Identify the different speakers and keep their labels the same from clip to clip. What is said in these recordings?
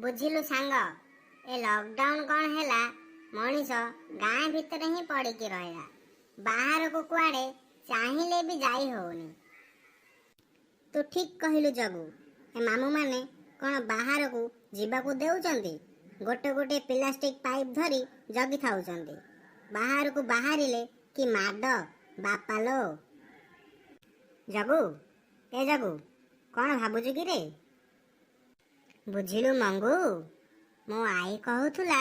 Speaker 1: ବୁଝିଲୁ ସାଙ୍ଗ, ଏ ଲକଡାଉନ କ'ଣ ହେଲା, ମଣିଷ ଗାଁ ଭିତରେ ହିଁ ପଡ଼ିକି ରହିଲା। ବାହାରକୁ କୁଆଡ଼େ ଚାହିଁଲେ ବି ଯାଇ ହଉନି। ତୁ ଠିକ୍ କହିଲୁ ଜଗୁ। ଏ ମାମୁଁମାନେ କ'ଣ ବାହାରକୁ ଯିବାକୁ ଦେଉଛନ୍ତି? ଗୋଟେ ଗୋଟେ ପ୍ଲାଷ୍ଟିକ ପାଇପ୍ ଧରି ଜଗି ଥାଉଛନ୍ତି। ବାହାରକୁ ବାହାରିଲେ କି ମାଡ଼, ବାପାଲୋ! ଜଗୁ, ଏ ଜଗୁ, କ'ଣ ଭାବୁଛୁ କି ରେ? ବୁଝିଲୁ ମଙ୍ଗୁ, ମୋ ଆଈ କହୁଥିଲା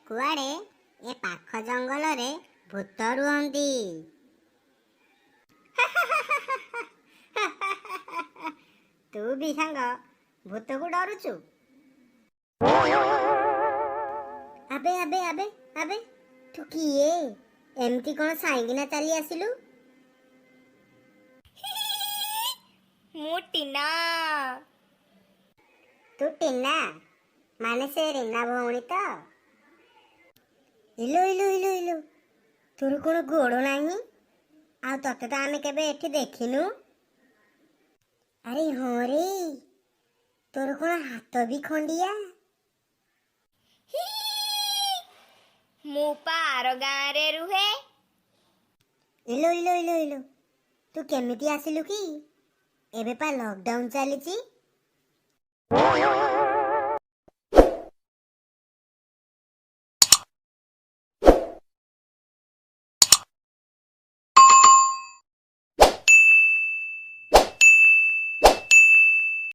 Speaker 1: କୁଆଡ଼େ ଏ ପାଖ ଜଙ୍ଗଲରେ ଭୂତ ରୁହନ୍ତି। ତୁ ବି ସାଙ୍ଗ ଭୂତକୁ ଡରୁଛୁ? ଆବେ ଆବେ ଆବେ ଆବେ, ତୁ କିଏ? ଏମିତି କ'ଣ ସାଇଁକିନା ଚାଲି ଆସିଲୁ?
Speaker 2: ମୁଁ ଟିନା।
Speaker 1: ତୁ ଟିନା ମାନେ ସେ ରୀନା ଭଉଣୀ ତ? ଇଲୋ ଇଲୋ ଇଲୋ ଇଲୋ, ତୋର କ'ଣ ଗୋଡ଼ ନାହିଁ? ଆଉ ତତେ ତ ଆମେ କେବେ ଏଠି ଦେଖିନୁ। ଆରେ ହଁ ରେ, ତୋର କ'ଣ ହାତ ବି ଖଣ୍ଡିଆ?
Speaker 2: ମୁଁ ପା ଆର ଗାଁରେ ରୁହେ।
Speaker 1: ଇଲୋ ଇଲୋ ଇଲୋ ଇଲୋ, ତୁ କେମିତି ଆସିଲୁ କି? ଏବେ ପା ଲକଡାଉନ ଚାଲିଛି।